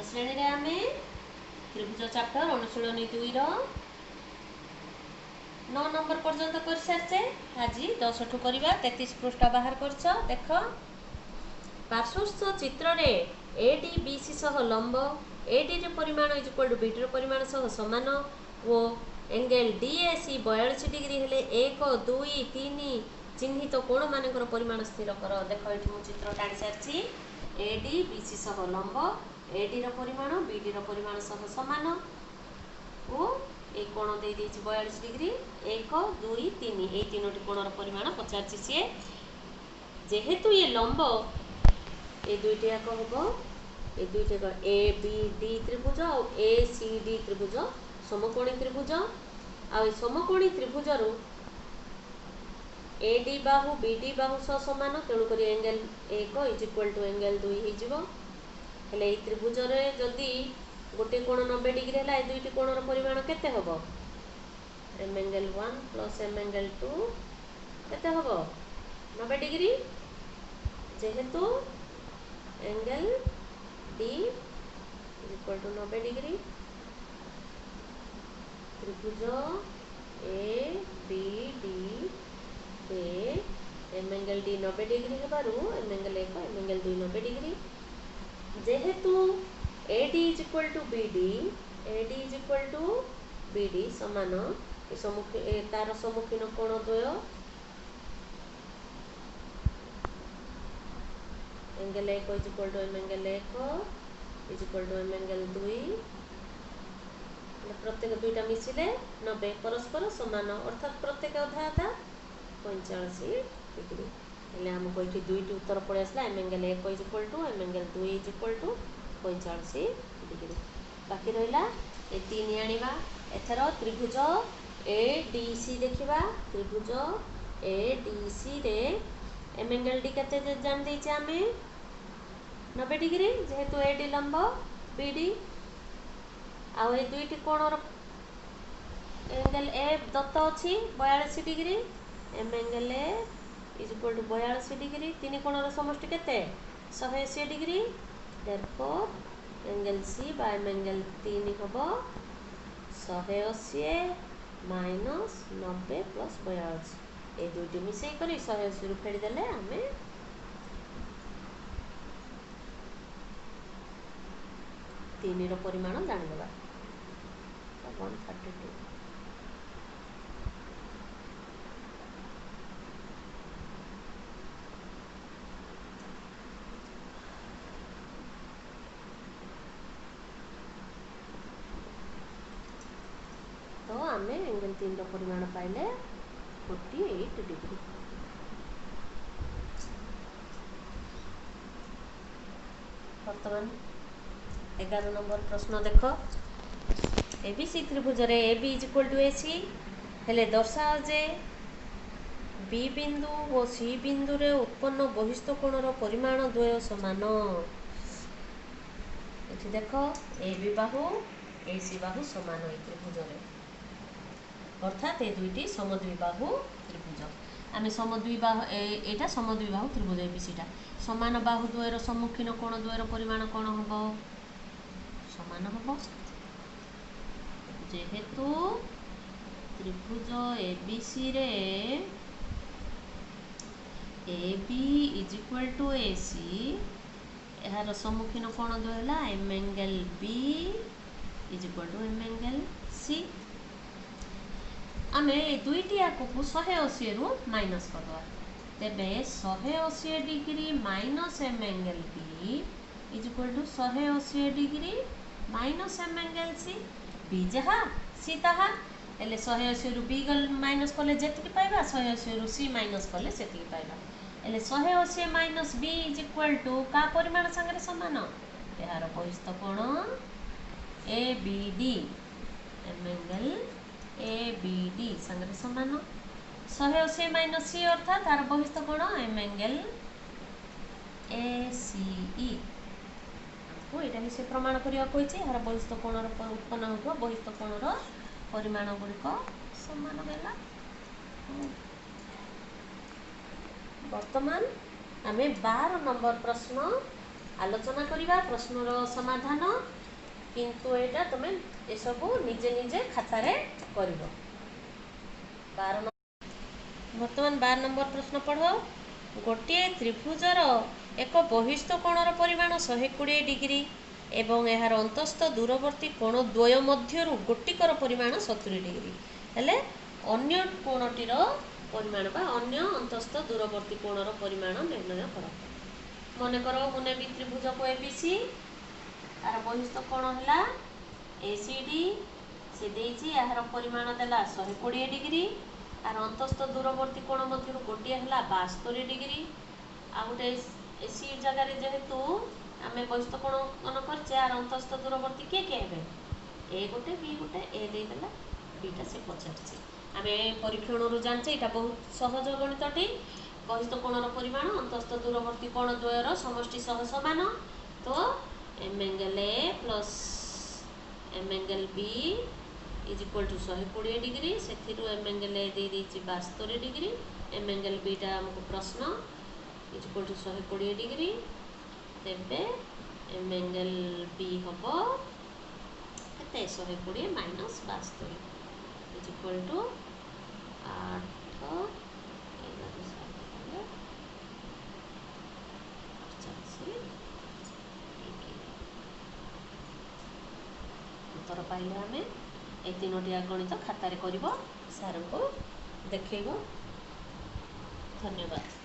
ଶ୍ରେଣୀରେ ଆମେ ତ୍ରିଭୁଜ chapter ଅନୁଶୀଳନୀ 2ର 9 number ପର୍ଯ୍ୟନ୍ତ କରିସାରିଛେ। ଆଜି 10ଠୁ କରିବା। 33 ପୃଷ୍ଠା ବାହାର କରିଛ। ଦେଖ, ପାର୍ଶ୍ୱସ୍ଥ ଚିତ୍ରରେ ଏ ଡି ବି ସି ସହ ଲମ୍ବ ଏଡିର ପରିମାଣ is equal to ବିଡିର ପରିମାଣ ସହ ସମାନ ଓ angle D A C 42 degree ହେଲେ 1, 2, 3 ଚିହ୍ନିତ କୋଣମାନଙ୍କର ପରିମାଣ ସ୍ଥିର କର। ଦେଖ, ଏଠି ମୁଁ ଚିତ୍ର ଟାଣି ସାରିଛି। ଏ ଡି ବି ସି ସହ ଲମ୍ବ ଏଡିର ପରିମାଣ ବିଡିର ପରିମାଣ ସହ ସମାନ ଓ ଏ କୋଣ ଦେଇଦେଇଛି 42 ଡିଗ୍ରୀ। 1, 2, 3, ଏଇ ତିନୋଟି କୋଣର ପରିମାଣ ପଚାରିଛି ସିଏ। ଯେହେତୁ ଇଏ ଲମ୍ବ, ଏ ଦୁଇଟି ଯାକ ହେବ, ଏ ଦୁଇଟି ଯାକ ଏ ବି ଡି ତ୍ରିଭୁଜ ଆଉ ଏ ସି ଡି ତ୍ରିଭୁଜ ସମକୋଣୀ ତ୍ରିଭୁଜ। ଆଉ ଏ ସମକୋଣୀ ତ୍ରିଭୁଜରୁ A D Bahu B D ବାହୁ ସହ ସମାନ, ତେଣୁକରି angle 1 is equal to angle 2 ହେଇଯିବ। ହେଲେ ଏଇ ତ୍ରିଭୁଜରେ ଯଦି ଗୋଟିଏ କୋଣ 90 ଡିଗ୍ରୀ ହେଲା, ଏ ଦୁଇଟି କୋଣର ପରିମାଣ କେତେ ହେବ? M angle 1 plus M angle 2 କେତେ ହେବ? 90 ଡିଗ୍ରୀ। ଯେହେତୁ angle D is equal to 90 degree, Tribhuja A B D ରେ ଏମ୍ ଏଙ୍ଗେଲ ଡି 90 ଡିଗ୍ରୀ ହେବାରୁ M angle 1, M angle 2 90 degree. ଯେହେତୁ AD is equal to BD, AD is equal to BD ସମାନ, ଏ ସମ୍ମୁଖ ତାର ସମ୍ମୁଖୀନ କୋଣ ଦ୍ୱୟ angle 1 is equal to M angle 1 is equal to M angle 2, ପ୍ରତ୍ୟେକ ଦୁଇଟା ମିଶିଲେ 90, ପରସ୍ପର ସମାନ, ଅର୍ଥାତ୍ ପ୍ରତ୍ୟେକ ଅଧା ଅଧା 45 ଡିଗ୍ରୀ। ହେଲେ ଆମକୁ ଏଠି ଦୁଇଟି ଉତ୍ତର ପଳେଇ ଆସିଲା, M angle 1 is equal to M angle 2 is equal to 45 degree. ବାକି ରହିଲା ଏ 3 ଆଣିବା। ଏଥର ତ୍ରିଭୁଜ ଏ ଡି ସି ଦେଖିବା। ତ୍ରିଭୁଜ ଏ ଡି ସିରେ ଏମ୍ ଏଙ୍ଗେଲ ଡି କେତେ ଜାଣି ଦେଇଛେ ଆମେ? 90 ଡିଗ୍ରୀ, ଯେହେତୁ ଏ ଡି ଲମ୍ବ ବି ଡି। ଆଉ ଏ ଦୁଇଟି କୋଣର ଏଙ୍ଗେଲ ଏ ଦତ୍ତ ଅଛି 42 degree. M angle A is equal to 42 degree. ତିନି କୋଣର ସମଷ୍ଟି କେତେ? 180 ଡିଗ୍ରୀ। ଦେରଫୋର ଏଙ୍ଗେଲ ସି ବା ଏମ୍ ଏଙ୍ଗେଲ 3 ହେବ 180 ମାଇନସ୍ 90 ପ୍ଲସ୍ 42। ଏ ଦୁଇଟି ମିଶେଇ କରି 180ରୁ ଫେଡ଼ିଦେଲେ ଆମେ 3ର ପରିମାଣ ଜାଣିଦେବା, 132। ତ ଆମେ ଏଙ୍ଗେଲ 3ର ପରିମାଣ ପାଇଲେ 48 ଡିଗ୍ରୀ। ବର୍ତ୍ତମାନ 11 ନମ୍ବର ପ୍ରଶ୍ନ ଦେଖ। ଏ ବି ସି ତ୍ରିଭୁଜରେ A B is equal to A C ହେଲେ ଦର୍ଶାଅ ଯେ ବି ବିନ୍ଦୁ ଓ ସି ବିନ୍ଦୁରେ ଉତ୍ପନ୍ନ ବହିସ୍ଥ କୋଣର ପରିମାଣ ଦ୍ୱୟ ସମାନ। ଏଠି ଦେଖ, A B Bahu A C ବାହୁ ସମାନ ଏଇ ତ୍ରିଭୁଜରେ, ଅର୍ଥାତ୍ ଏ ଦୁଇଟି ସମଦ୍ୱିବାହୁ ତ୍ରିଭୁଜ। ଆମେ ସମଦ୍ୱିବାହୁ, ଏଇଟା ସମଦ୍ୱିବାହୁ ତ୍ରିଭୁଜ ଏ ବି ସିଟା। ସମାନ ବାହୁ ଦ୍ୱୟର ସମ୍ମୁଖୀନ କୋଣ ଦ୍ୱୟର ପରିମାଣ କ'ଣ ହେବ? ସମାନ ହେବ। ଯେହେତୁ ତ୍ରିଭୁଜ ଏ ବି ସିରେ A B is equal to A C, ଏହାର ସମ୍ମୁଖୀନ କୋଣ ଦ୍ୱୟ ହେଲା M angle B is equal to M angle C। ଆମେ ଏ ଦୁଇଟି ଆକକୁ 180ରୁ ମାଇନସ୍ କରିଦେବା। ତେବେ 180 degree minus M angle B is equal to 180 degree minus M angle C। B ଯାହା ସି ତାହା। ହେଲେ 180ରୁ ବି ମାଇନସ୍ କଲେ ଯେତିକି ପାଇବା, 180ରୁ ସି ମାଇନସ୍ କଲେ ସେତିକି ପାଇବା। ହେଲେ 180 minus B is equal to କା ପରିମାଣ ସାଙ୍ଗରେ ସମାନ? ଏହାର ବହିସ୍ଥ କୋଣ A B D, M angle A B D ସାଙ୍ଗରେ ସମାନ। 180 ମାଇନସ୍ ସି ଅର୍ଥାତ୍ ତାର ବହିସ୍ଥ କୋଣ M angle A C E. ଆମକୁ ଏଇଟା ହିଁ ସେ ପ୍ରମାଣ କରିବାକୁ କହିଛି, ଏହାର ବହିସ୍ଥ କୋଣର ଉତ୍ପନ୍ନ ହେଉଥିବା ବହିସ୍ଥ କୋଣର ପରିମାଣ ଗୁଡ଼ିକ ସମାନ ହେଲା। ବର୍ତ୍ତମାନ ଆମେ 12 ନମ୍ବର ପ୍ରଶ୍ନ ଆଲୋଚନା କରିବା ପ୍ରଶ୍ନର ସମାଧାନ। କିନ୍ତୁ ଏଇଟା ତୁମେ ଏସବୁ ନିଜେ ନିଜେ ଖାତାରେ କରିବ। 12, ବର୍ତ୍ତମାନ 12 ନମ୍ବର ପ୍ରଶ୍ନ ପଢ଼। ଗୋଟିଏ ତ୍ରିଭୁଜର ଏକ ବହିସ୍ଥ କୋଣର ପରିମାଣ 120 ଡିଗ୍ରୀ ଏବଂ ଏହାର ଅନ୍ତସ୍ଥ ଦୂରବର୍ତ୍ତୀ କୋଣ ଦ୍ୱୟ ମଧ୍ୟରୁ ଗୋଟିକର ପରିମାଣ 70 ଡିଗ୍ରୀ ହେଲେ ଅନ୍ୟ କୋଣଟିର ପରିମାଣ ବା ଅନ୍ୟ ଅନ୍ତସ୍ଥ ଦୂରବର୍ତ୍ତୀ କୋଣର ପରିମାଣ ନିର୍ଣ୍ଣୟ କର। ମନେକର ମୁଁ ନେବି ତ୍ରିଭୁଜକୁ ଏ ବି ସି, ତାର ବହିସ୍ଥ କୋଣ ହେଲା ଏ ସି ଡି। ସେ ଦେଇଛି ଏହାର ପରିମାଣ ଦେଲା 120 ଡିଗ୍ରୀ, ଆର ଅନ୍ତସ୍ଥ ଦୂରବର୍ତ୍ତୀ କୋଣ ମଧ୍ୟରୁ ଗୋଟିଏ ହେଲା 72 ଡିଗ୍ରୀ। ଆଉ ଗୋଟେ ଏ ସି ଜାଗାରେ ଯେହେତୁ ଆମେ ବହିସ୍ଥ କୋଣ ଅଙ୍କନ କରିଛେ, ଆର ଅନ୍ତସ୍ଥ ଦୂରବର୍ତ୍ତୀ କିଏ କିଏ ହେବେ? ଏ ଗୋଟେ, ବି ଗୋଟେ। ଏ ଦେଇଦେଲା, ବିଟା ସେ ପଚାରିଛି। ଆମେ ପରୀକ୍ଷଣରୁ ଜାଣିଛେ, ଏଇଟା ବହୁତ ସହଜ ଗଣିତଟି। ବହିସ୍ଥ କୋଣର ପରିମାଣ ଅନ୍ତସ୍ଥ ଦୂରବର୍ତ୍ତୀ କୋଣ ଦ୍ୱୟର ସମଷ୍ଟି ସହ ସମାନ। ତ M angle A plus M angle B is equal to 120 degree. ସେଥିରୁ ଏମ୍ ଆଙ୍ଗେଲ୍ ଏ ଦେଇଦେଇଛି 72 ଡିଗ୍ରୀ, ଏମ୍ ଆଙ୍ଗେଲ୍ ବିଟା ଆମକୁ ପ୍ରଶ୍ନ, is equal to 120 degree. ତେବେ ଏମ୍ ଆଙ୍ଗେଲ୍ ବି ହେବ କେତେ? 120 ମାଇନସ୍ 72 is equal to 8, 11, 7 ହେଲେ 48 ଡିଗ୍ରୀ। ଉତ୍ତର ପାଇଲେ ଆମେ। ଏ ତିନୋଟି ଗଣିତ ଖାତାରେ କରିବ, ସାରଙ୍କୁ ଦେଖେଇବ। ଧନ୍ୟବାଦ।